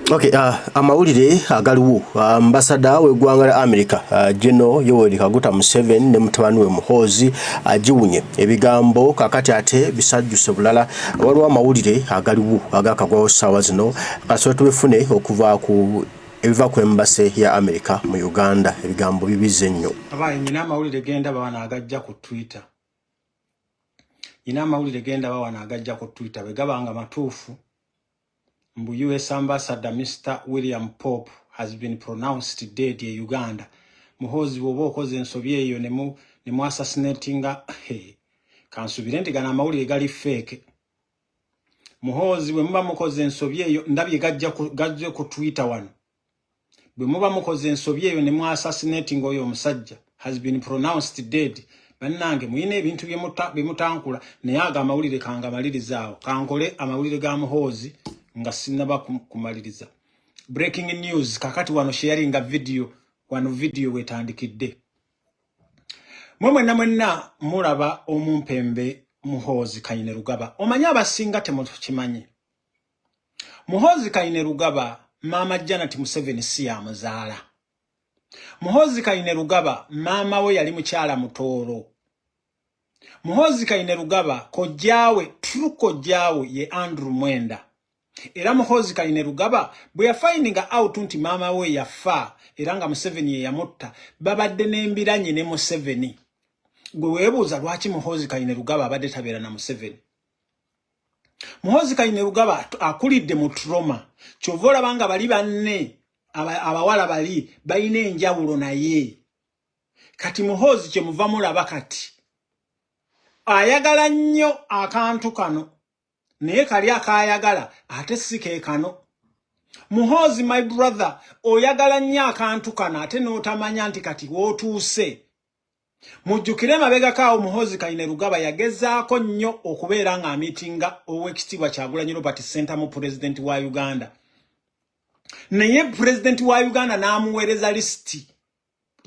Okay, amawulire agaliwo, ambasada w'eggwanga lya America, General Yoweri Kaguta Museveni ne mutabani we Muhoozi agiwunye ebigambo kakati ate bisajjuse bulala. Waliwo amawulire agaliwo agakagwawo ssaawa zino, kasooke tubifune okuva ku ebiva ku embassy ya America mu Uganda. Ebigambo bibize nnyo. Abaye, nyina amawulire gendaba wano agajja ku Twitter. Nyina amawulire gendaba wano agajja ku Twitter, bwe gaba nga matuufu, mbu US Ambassador Mr William Pope has been pronounced dead e Uganda. Muhoozi, bw'oba okoze ensobi eyo ne mu assassinatinga, hey, kansubire nti gano amawulire gali fake. Muhoozi, bwe muba mukoze ensobi eyo, ndabye gajja ku Twitter wano, bwe muba mukoze ensobi eyo ne mu assassinating oyo omusajja has been pronounced dead, bannange muyina ebintu bye mutankula. Naye ago amawulire kangamaliriza awo, kankole amawulire ga Muhoozi nga sinnaba kumaliriza. Breaking news kakati wano, sharinga video wano, video wetandikidde. Mwe mwenna mwenna mulaba omumpembe Muhoozi Kainerugaba. Omanyi abasinga temukimanyi, Muhoozi Kainerugaba maama Janet Museveni si yamuzaala. Muhoozi Kainerugaba maama we yali mukyala Mutooro. Muhoozi Kainerugaba kojjaawe, true kojjaawe ye Andrew Mwenda. Era Muhoozi Kainerugaba bwe yafindinga out nti maama we yafa era nga Museveni ye yamutta, babadde n'embiranye ne Museveni. Gwe weebuuza lwaki Muhoozi Kainerugaba abadde tabeera na Museveni. Muhoozi Kainerugaba akulidde mu trauma, kyova olaba nga bali banne abawala bali balina enjawulo. Naye kati Muhoozi kyemuva mulaba kati ayagala nnyo akantu kano, naye kali akayagala ate si ke kano. Muhoozi, my brother, oyagala nnyo akantu kano ate n'otamanya nti kati wootuuse. Mujjukire emabegako awo, Muhoozi Kainerugaba yagezaako nnyo okubeera ng'amiitinga Owekitiibwa Kyagulanyi Robert Ssentamu, Pulezidenti wa Uganda, naye Pulezidenti wa Uganda n'amuweereza lisiti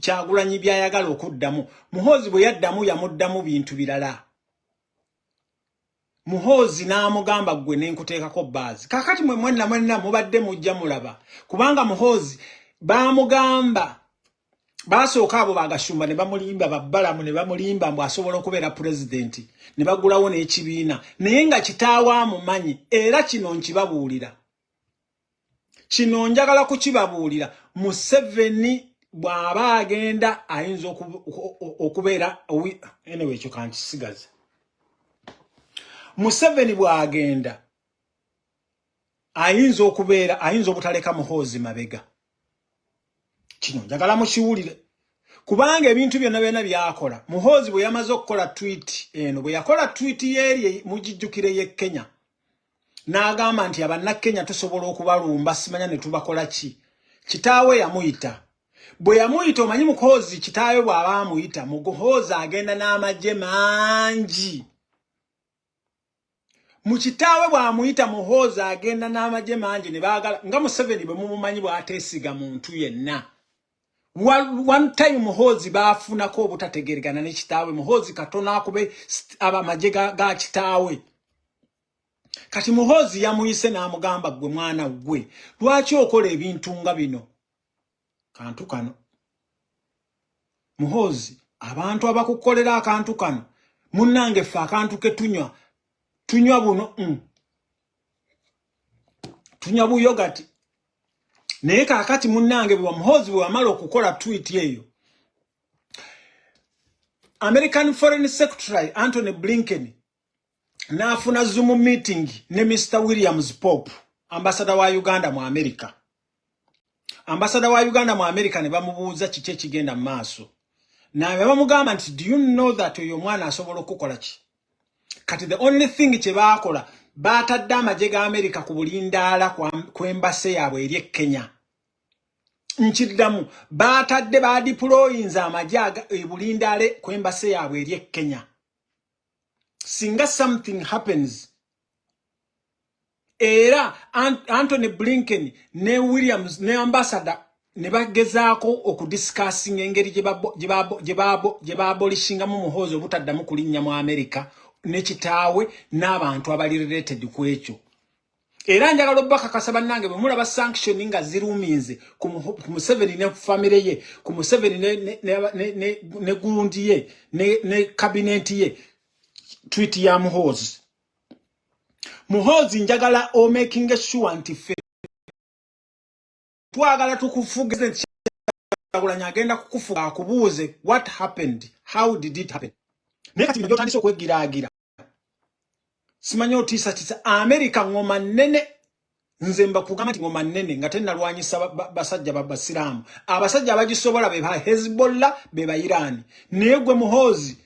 Kyagulanyi by'ayagala okuddamu. Muhoozi bwe yaddamu, yamuddamu bintu birala. Muhoozi n'amugamba, "Ggwe nenkuteekako baazi." Kaakati mwe mwenna mwenna mubadde mujja mulaba, kubanga Muhoozi baamugamba, basooka abo bagashumba ne bamulimba, babbalamu ne bamulimba mbu asobola okubeera pulezidenti, ne bagulawo n'ekibiina, naye nga kitaawe amumanyi. Era kino nkibabuulira, kino njagala kukibabuulira: Museveni bw'aba agenda ayinza okubeera, anyway, ekyo kankisigaze. Museveni bw'agenda ayinza okubeera, ayinza obutaleka Muhoozi mabega. Kino njagala mukiwulire, kubanga ebintu byonna byonna byakola, Muhoozi bwe yamaze okukola tweet eno, bwe yakola tweet yeeri, mugijjukire, ye Kenya, n'agamba nti Abannakenya tusobola okubalumba, simanya ne tubakola ki. Kitaawe yamuyita. Bwe yamuyita, omanyi Muhoozi kitaawe bw'aba amuyita, Muhoozi agenda n'amagye mangi. Mu kitaawe bw'amuyita, Muhoozi agenda n'amagye mangi ne baagala nga Museveni bwe mumumanyi bw'ateesiga muntu yenna. One time Muhoozi baafunako obutategeregana ne kitaawe. Muhoozi katono akube amagye ga kitaawe. Kati Muhoozi yamuyise n'amugamba, "Ggwe mwana ggwe, lwaki okola ebintu nga bino?" Kantu kano, Muhoozi, abantu abakukolera akantu kano, munnange, ffe akantu ke tunywa, tunywa buno, tunywa buyogati. Naye kaakati munnange, bwe Muhoozi bwe wamala okukola tweet eyo, American Foreign Secretary Antony Blinken n'afuna Zoom meeting ne Mr Williams Pope, ambasada wa Uganda mu America. Ambasada wa Uganda mu America ne bamubuuza kiki ekigenda mu maaso, naye bamugamba nti, "Do you know that oyo omwana asobola okukola ki?" Kati the only thing kye baakola, baatadde amagye ga America ku bulindaala ku embassy yaabwe eri e Kenya. Nkiddamu, baatadde, badeployinze amagye ebulindaale ku embassy yaabwe eri e Kenya, singa something happens. Era Antony Blinken ne Williams ne ambassador ne bagezaako okudiscussinga engeri gye babolishingamu Muhoozi obutaddamu kulinnya mu America ne kitaawe n'abantu abali related ku ekyo. Era njagala obbakakasa bannange, bwe mulaba sanction nga ziruminze ku Museveni ne famire ye, ku Museveni ne gundi ye ne kabineti ye, tweet ya Muhoozi. Muhoozi, njagala omaking sure nti ffe twagala tukufuge. Kyagulanyi agenda kukufuga akubuuze what happened, how did it happen. Naye kati bino byotandise okwegiraagira, simanyi otiisatiisa Amerika. Ngoma nnene, nze mbakugamba nti ngoma nnene nga tennalwanyisa basajja babasiraamu. Abasajja abagisobola be ba Hezbollah, be ba Irani. Naye gwe Muhoozi,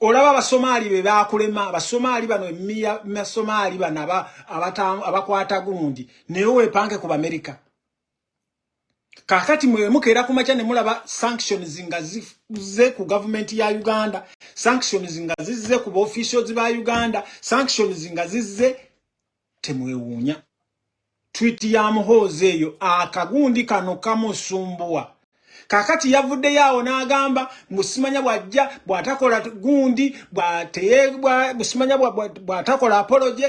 olaba Abasomaali be bakulema. Abasomaali bano, emiya Masomaali bano abakwata gundi, naye weepanke ku Bamerika. Kakati mwe mukeera ku makya ne mulaba sanctions nga zizze ku gavumenti ya Uganda, sanctions nga zizze ku officials ba Uganda, sanctions nga zizze, temwewuunya. Tweet ya Muhoozi eyo, akagundi kano kamusumbuwa. Kakati yavuddeyo awo n'agamba musimanya bw'ajja bw'atakola gundi, bw'ateyebusimanya bw'atakola apology.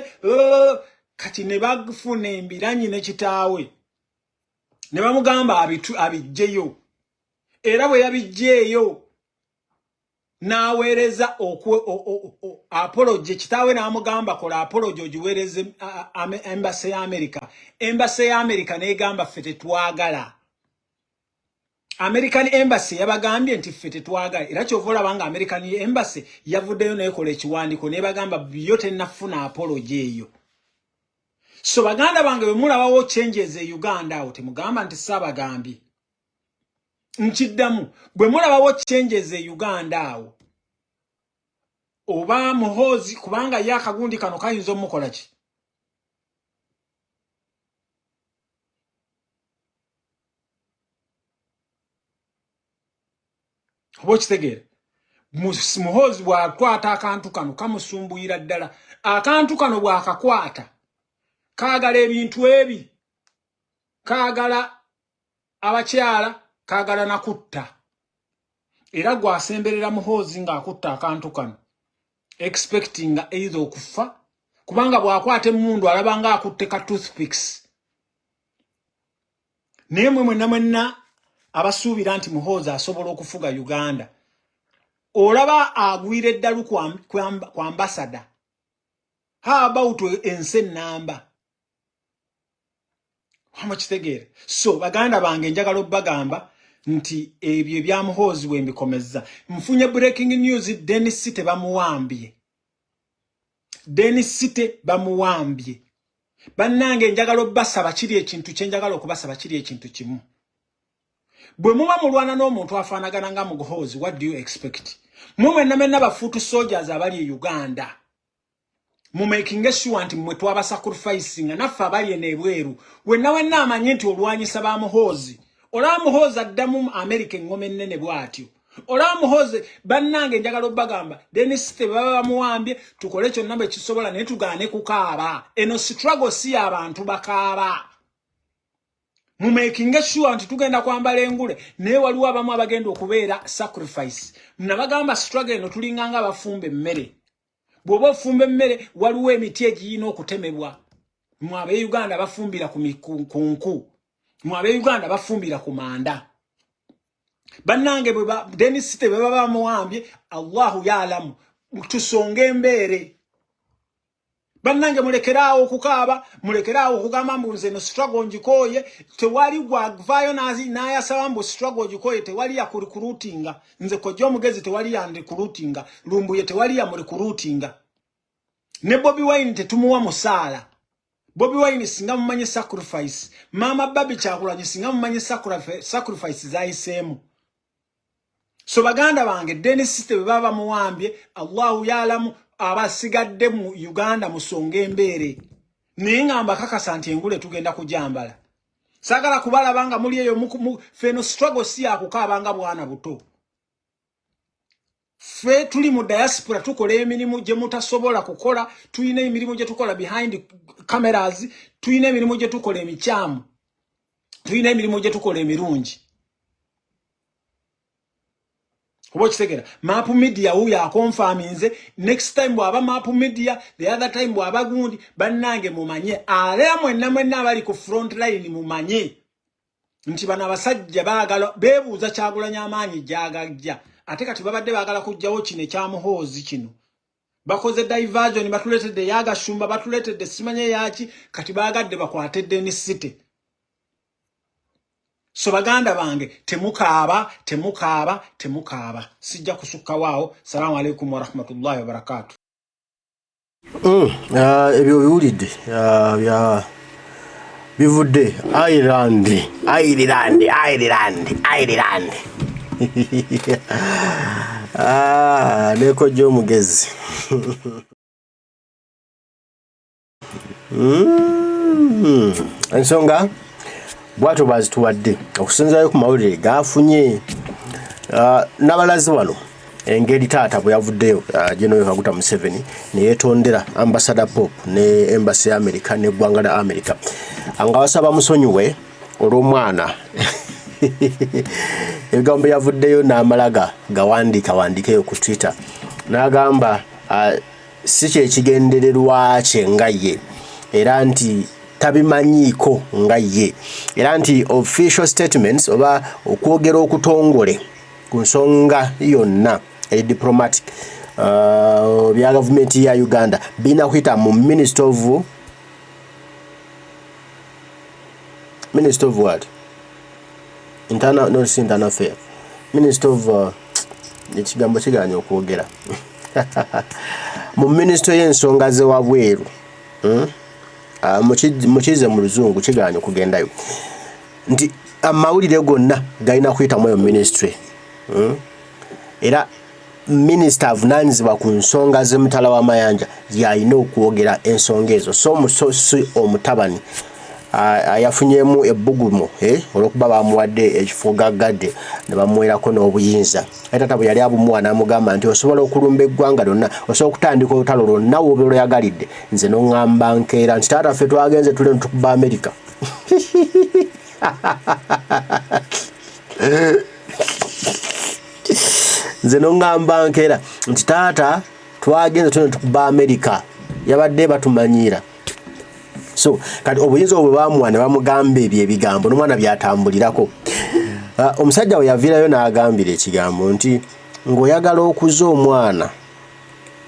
Kati ne bafuna embiranyi ne kitaawe ne bamugamba abiggyeyo, era bwe yabiggyeeyo n'aweereza apology. Kitaawe n'amugamba, kola apology ogiweereze embassy ya America. Embassy ya America n'egamba, ffe tetwagala. American Embassy yabagambye nti ffe tetwagala. Era kyova olaba nga American Embassy yavuddeyo nekola ekiwandiiko nebagamba yo tennafuna apology eyo. So baganda bange, bwe mulabawo changes e Uganda awo, temugamba nti saabagambye. Nkiddamu, bwe mulabawo changes e Uganda awo, oba Muhoozi, kubanga ye akagundi kano kayinza omukola ki, oba okitegeera. Muhoozi bw'akwata akantu kano kamusumbuyira ddala. Akantu kano bw'akakwata kaagala ebintu ebi, kaagala abakyala, kaagala nakutta. Era gwasemberera Muhoozi ng'akutta akantu kano, expecting either okufa, kubanga bw'akwata emmundu alaba nga akutte ka toothpicks. Naye mwe mwenna mwenna abasuubira nti Muhoozi asobola okufuga Uganda, olaba agwira eddalu kwa ambassador. How about ensi ennamba wamukitegeera? So baganda bange, njagala obbagamba nti ebyo ebya Muhoozi bwe mbikomezza. Nfunye breaking news: Denis City bamuwambye. Denis City bamuwambye. Bannange, njagala obbasaba kiri ekintu kyenjagala okubasaba kiri ekintu kimu. Bwe muba mulwana n'omuntu afaanagana nga Muhoozi, what do you expect? Mwe mwenna mwenna ba foot soldiers abali e Uganda, mumakinge sure nti mmwe twaba sacrificing naffe abali eno ebweru. Wenna wenna amanye nti olwanyisa ba Muhoozi, olaba Muhoozi addamu America engoma ennene bw'atyo, olaba Muhoozi. Bannange, njagala obbagamba, Denis tebaba bamuwambye, tukole kyonna bwe kisobola, naye tugaane kukaaba. Eno struggle si y'abantu bakaaba. Mumakinge sure nti tugenda kwambala engule, naye waliwo abamu abagenda okubeera sacrifice. Nabagamba, struggle eno tulinganga abafumba emmere. Bw'oba ofumba emmere, waliwo emiti egiyina okutemebwa. Mwe ab'e bafumbira ku nku, mwe ab'e bafumbira ku manda. Bannange, Denis bwe baba bamuwambye, Allahu yaalamu, tusonga embeere. Bannange, mulekeraawo okukaaba, mulekeraawo okugamba mbu nze no struggle ngikooye. Tewali gwavaayo n'ayasaba mbu struggle ogikooye. Tewali yakurecruitinga. Nze kojja omugezi, tewali yanrecruitinga. Lumbuye, tewali yamurecruitinga. Ne Bobi Wine tetumuwa musaala. Bobi Wine singa mumanyi sacrifice, Maama Babi Kyagulanyi singa mumanyi sacrifice zayiseemu. So baganda bange, Denis bwe baba bamuwambye, Allahu yaalamu. Abasigadde mu Uganda musonga embeere, naye nga mbakakasa nti engule tugenda kujambala. Saagala kubalaba nga muli eyo. Feno struggle si yakukaaba nga bwana buto. Ffe tuli mu diaspora, tukola emirimu gye mutasobola kukola. Tulina emirimu gye tukola behind cameras, tulina emirimu gye tukola emikyamu, tulina emirimu gye tukola emirungi. Oba okitegera, Map Media wuyo akonfaminze. Next time bwaba Map Media, the other time bwaba gundi. Bannange mumanye, ale mwenna mwenna abali ku front line, mumanye nti bano abasajja baagala beebuuza Kyagulanyi amaanyi gyagajja. Ate kati babadde baagala kujjawo kino ekyamuhoozi kino, bakoze diversion, batuleetedde eyagashumba, batuleetedde simanye yaki. Kati baagadde bakwate Denisite. So baganda bange, temukaaba, temukaaba, temukaaba. Sijja kusukkawo. Salamu alaikum warahmatullahi wabarakatu. Ebyo biwulidde bya bivudde Ireland, Ireland, Ireland, Ireland. Ah, nekojja omugezi. Ensonga bwatyo bwazituwadde okusinzirayo ku mawulire gafunye. Nabalazi wano engeri taata bwe yavuddeyo, General Kaguta Museveni, neyetondera Ambassador Pop ne embassy ya America n'eggwanga lya America, nga basaba musonyiwe olw'omwana. Ebigambo yavuddeyo n'amalaga gawandiika wandiikeyo ku Twitter n'agamba si kyekigendererwa kye nga ye, era nti tabimanyiiko nga ye, era nti official statements oba okwogera okutongole ku nsonga yonna eri diplomatic bya gavumenti ya Uganda birina kuyita mu minister of what, internal, no, si internal affair, minister of ekigambo kiganye okwogera, mu minisitule y'ensonga zewabweru, Mukize mu luzungu kiganye okugendayo, nti amawulire gonna galina kuyitamu eyo ministry, Era minisita avunaanyizibwa ku nsonga z'emitala w'amayanja yalina okwogera ensonga ezo, so si omutabani yafunyemu ebbugumu olw'okuba bamuwadde ekifo gaggadde ne bamuwerako n'obuyinza. Aye taata bwe yali abumuwa n'amugamba nti osobola okulumba eggwanga lyonna, osobola okutandika olutalo lwonna woba olweyagalidde. Nze noŋŋamba nkeera nti taata ffe twagenze tuli netukuba Amerika. Nze noŋŋamba nkeera nti taata twagenze tuli netukuba Amerika, yabadde batumanyiira. So kati obuyinza obwo bamuwa ne bamugamba ebyo ebigambo n'omwana byatambulirako. Omusajja we yaviirayo n'agambira ekigambo nti ng'oyagala okuza omwana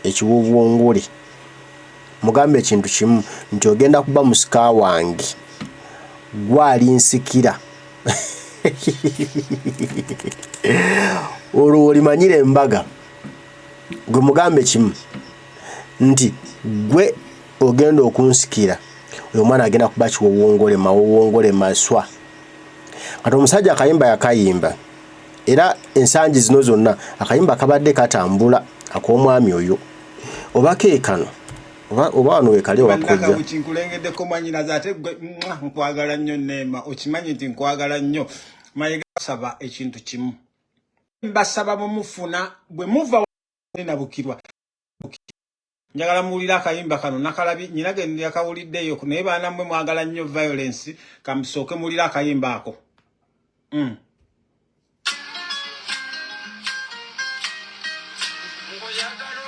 ekiwuwongole, mugambe ekintu kimu nti ogenda kuba musika wange, gwali nsikira, olwo olimanyira embaga. Gwe mugambe kimu nti gwe ogenda okunsikira, oyo omwana agenda kuba kiwowongole mawowongole maswa. Kati omusajja akayimba yakayimba, era ensangi zino zonna akayimba kabadde katambula ak'omwami oyo, oba keekano oba wano wekali owakojja. Kinkulengeddeko mwanyinaze, ate gwe nkwagala nnyo. Neema, okimanyi nti nkwagala nnyo. Mayiga, saba ekintu kimu, mbasaba bwemufuna bwe muva nabukirwa, njagala muwulire akayimba kano. Nakalabi nyina ge yakawuliddeyo, naye baana mmwe mwagala nnyo violence. Kamusooke muwulire akayimba ako. Ng'oyagala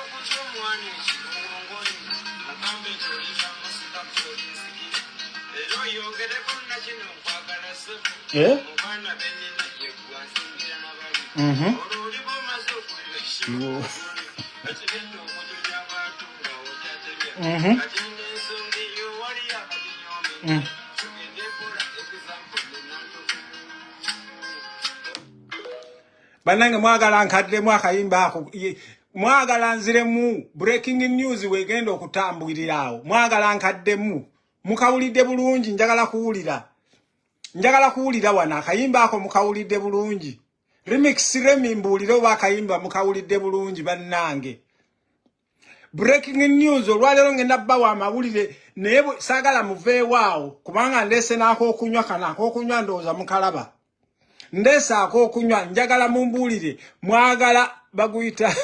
okuza omwana ekirongole, mugambe nti oliva musika polinsikira, era oyongereko nakino nkwagala ssebo. Eh? Mu baana benina yeggwa nsingira nabali. Olwo oliba omaze okulira ekirongole ekigenda okujuja abantu nga okyatebya. Kati n'ensonga eyo wali akaginyomenya. Tugende kola example nenantofu. Bannange, mwagala nkaddemu akayimba ako? Mwagala nziremu breaking news wegenda okutambulira awo? Mwagala nkaddemu? Mukawulidde bulungi? Njagala kuwulira, njagala kuwulira wano akayimba ako mukawulidde bulungi. Remix remi, mbuulire oba akayimba mukawulidde bulungi. Bannange, breaking news olwaleero ngenda bbawa amawulire, naye saagala muveewo awo kubanga ndeese n'ak'okunywa kano. Ak'okunywa ndowooza mukalaba, ndeese ak'okunywa. Njagala mumbuulire, mwagala baguyita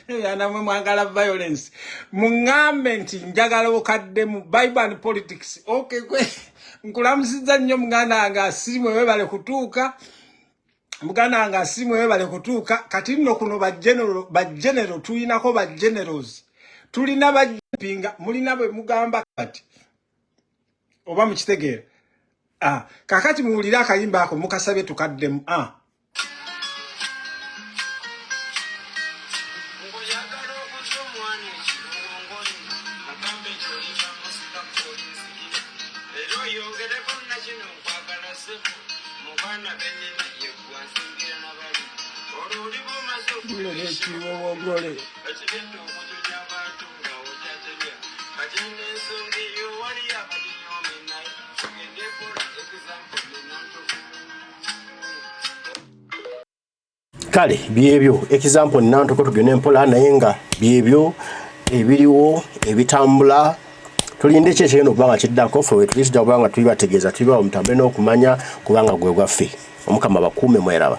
yanamwe, mwagala violence, muŋŋambe nti njagala okaddemu. Bible and politics, okay. Kwe nkulamusizza nnyo muganda wange Asiimwe, webale kutuuka. Muganda nga si mwebale kutuuka. Kati nno kuno ba general tulinako, ba generals tulina, bapinga mulina bwe mugamba kati oba mukitegeera. Ah, kakati muwulire akayimba ako mukasabye tukaddemu. Ah. Ekiwowogole. Kale byebyo, example Nantuko, tugende mpola, naye nga byebyo ebiriwo ebitambula. Tulinde ki ekigenda okuba nga kiddako. Ffe wetuli, tujja kuba nga tuli bategeeza, tuli bawo mutambule n'okumanya, kubanga gwe gwaffe. Omukama bakuume, mweraba.